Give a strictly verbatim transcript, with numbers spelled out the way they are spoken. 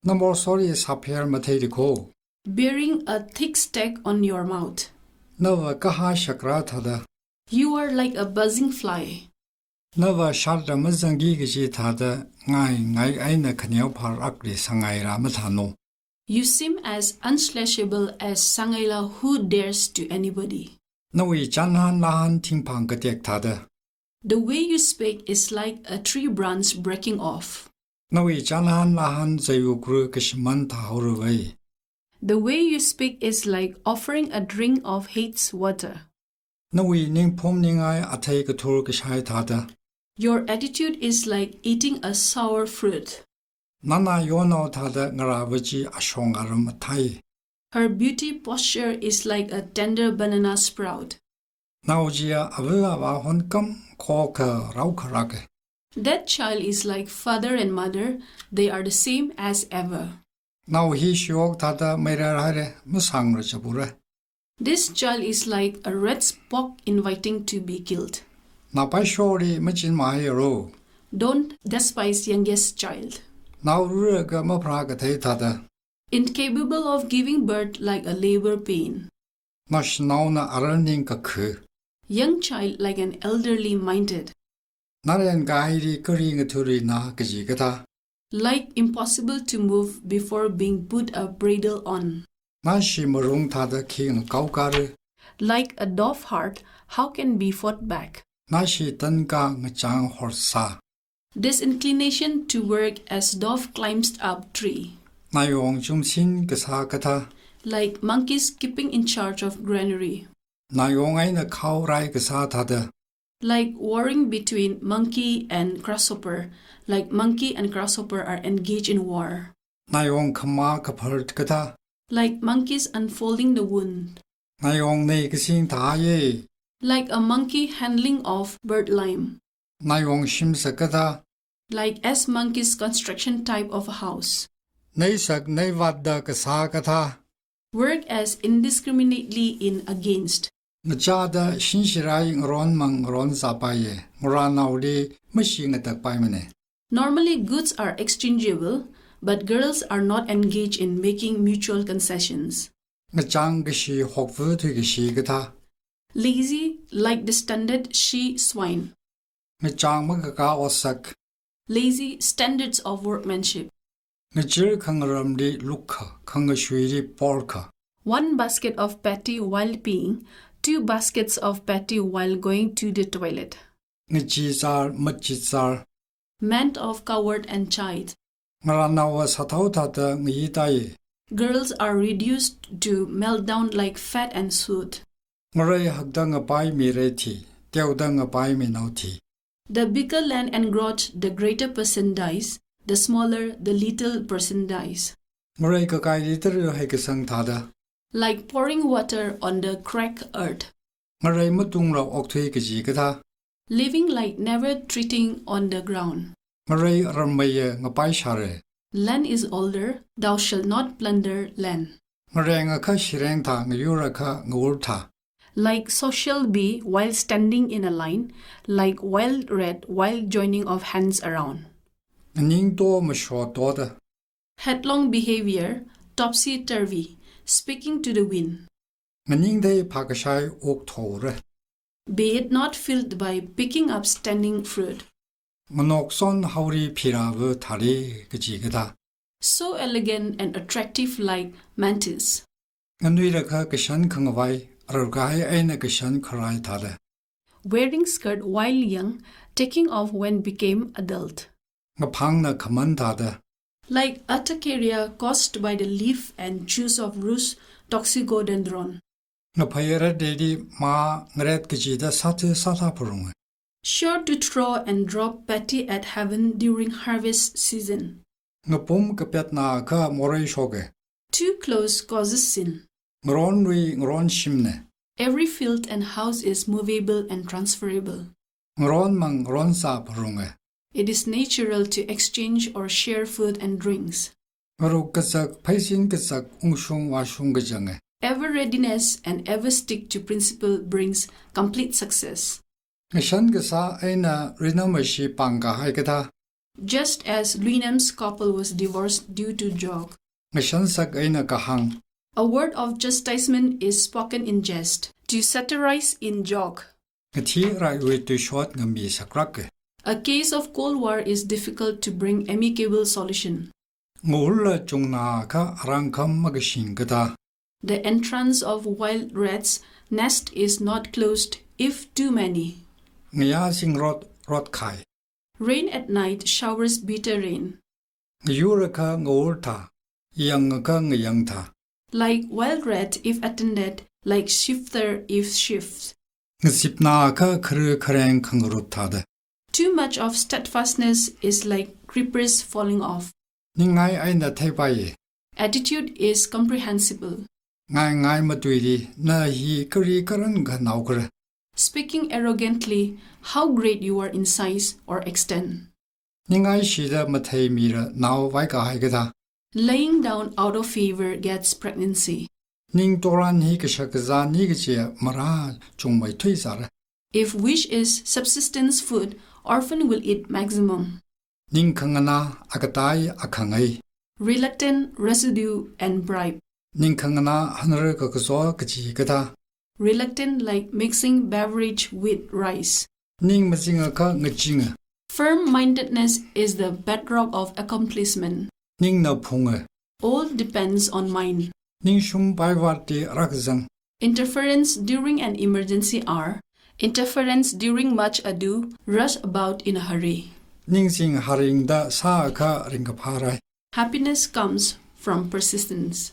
Na morsoli sapher matheida kho. Bearing a thick stick on your mouth. Nava kahā shakra thāda. You are like a buzzing fly. Nava sharda mazangki kaji thāda ngai ngai eina khaneopharakli sangaila mathāno. You seem as unslashable as sangaila who dares to anybody. Nawui chānhān lāhān thingphang katek thāda. The way you speak is like a tree branch breaking off. Nawui chānhān lāhān zai wukru kashimān thāhaorawai. The way you speak is like offering a drink of hate's water. Nawui ningphum ningai athei kathur kashai thāda. Your attitude is like eating a sour fruit. Nana yonao thāda ngarāva chi ashong aram athai. Her beauty posture is like a tender banana sprout. Nao chiya ava avā honkam khokha raokharake. That child is like father and mother, they are the same as ever. Nao hi shiwok thāda meirar haire, masangra chapure. This child is like a rat's paw inviting to be killed. Nao paisholi machin mahairo. Don't despise youngest child. Nao ruraga mapharā kathei thāda. Incapable of giving birth like a labor pain. Naoshinaona arar ning kakhu. Young child like an elderly minded. Naren kahaili kari ngathurina kaji kathā. Like impossible to move before being put a bridle on. Nashi marung thāda khi ngakaokaru. Like a dove heart, how can be fought back? Nashi tanka ngachang horsā. This inclination to work as dove climbs up tree. Nayong chumsin kasā kathā. Like monkeys keeping in charge of granary. Nayong eina khaorai kasā thāda. Like warring between monkey and grasshopper, like monkey and grasshopper are engaged in war. Nayong khamā kaphar kathā. Like monkeys unfolding the wound. Nayong nei kasing thāye. Like a monkey handling of bird lime. Nayong shimsak kathā. Like as monkeys construction type of a house. Neisak neivātda kasā kathā. Work as indiscriminately in against. Ngachāda shinshirai ngaronmang ngaronzāpaiye, ngarānaoli mashi ngatakpaimane. Normally goods are exchangeable, but girls are not engaged in making mutual concessions. Ngachang kashi hokvu thuikashi kathā. Lazy like the stunted she swine. Ngachang makakā otsak. Lazy standards of workmanship. Ngachir khangaramli lukkha, khangashuili porkha. One basket of patty while peeing, two baskets of patty while going to the toilet. Ngachichar, machichar. Meant of coward and chide. Ngarānaova sāthao thāda ngayitai. Girls are reduced to melt down like fat and soot. Ngarei hakda ngapaimire thi, teoda ngapaiminao thi. The bigger land encroached, the greater person dies, the smaller, the little person dies. Ngarei kakaili tara haikasang thāda. Like pouring water on the cracked earth. Ngarei matungrao okthui kaji kathā. Living like never treading on the ground. Ngarei rammeiya ngapai shāre. Land is older, thou shalt not plunder land. Ngareng akha shireng thā, ngayur akha ngaur thā. Like social bee while standing in a line, like wild rat while joining of hands around. Nganingto mashotoda. Headlong behavior, topsy-turvy, speaking to the wind. Nganingthei phākashai okthoure. Be it not filled by picking up standing fruit. Nganokson haori phirāva thāre kaji kathā. So elegant and attractive like mantis. Nganuilakha kashan khangavai, ararkahai eina kashan kharai thāda. Wearing skirt while young, taking off when became adult. Ngaphangna khaman thāda. Like urticaria caused by the leaf and juice of rose, toxicodendron. Ngaphei arat deili mā ngaret kachida sāthu sātha pharunga. Sure to throw and drop patty at heaven during harvest season. Ngapum kapetna akha morei shoke. Too close causes sin. Ngaronrui ngaronshimne. Every field and house is movable and transferable. Ngaronmang ngaronzā pharunga. It is natural to exchange or share food and drinks. Ngaruk kazak, pheisin kazak, ungshung vāshung kazange. Ever readiness and ever stick to principle brings complete success. Ngashan kasā eina rinamashi pāngkahai kathā. Just as Luinam's couple was divorced due to joke. Ngashansak eina kahāng. A word of chastisement is spoken in jest, to satirize in joke. Ngathi raiwui tuishot ngami sakrake. A case of cold war is difficult to bring amicable solution. Ngahula chungna kha arangkham makashing kata. The entrance of wild rat's nest is not closed if too many. Ngayā singrot rot khai. Rain at night showers bitter rain. Ngayur kha ngahur tha, yang kha ngayang tha. Like wild rat if attended, like shifter if shifts. Ngasipna kha khare khareng khangarup thāda. Too much of steadfastness is like creepers falling off. Ningai eina theipai. Attitude is comprehensible. Ngai ngai matuili, na hi kari karan kha naokara. Speaking arrogantly, how great you are in size or extent. Ningai shida mathei mira nao vaikahai kata. Lying down out of favor gets pregnancy. Ning toran hi kashak kazā ni kachi mara chungmei thui sāra. If wish is subsistence food, orphan will eat maximum. Ning khanganā akatei akhangai. Reluctant, residue, and bribe. Ning khanganā hanra kakaso kachi kata. Reluctant like mixing beverage with rice. Ning mazinga kha ngachinga. Firm-mindedness is the bedrock of accomplishment. Ningna phunga. All depends on mind. Ningshum paivarti rakzang. Interference during an emergency hour. Interference during much ado, rush about in a hurry. Ningsing haringda sākha ringkapharai. Happiness comes from persistence.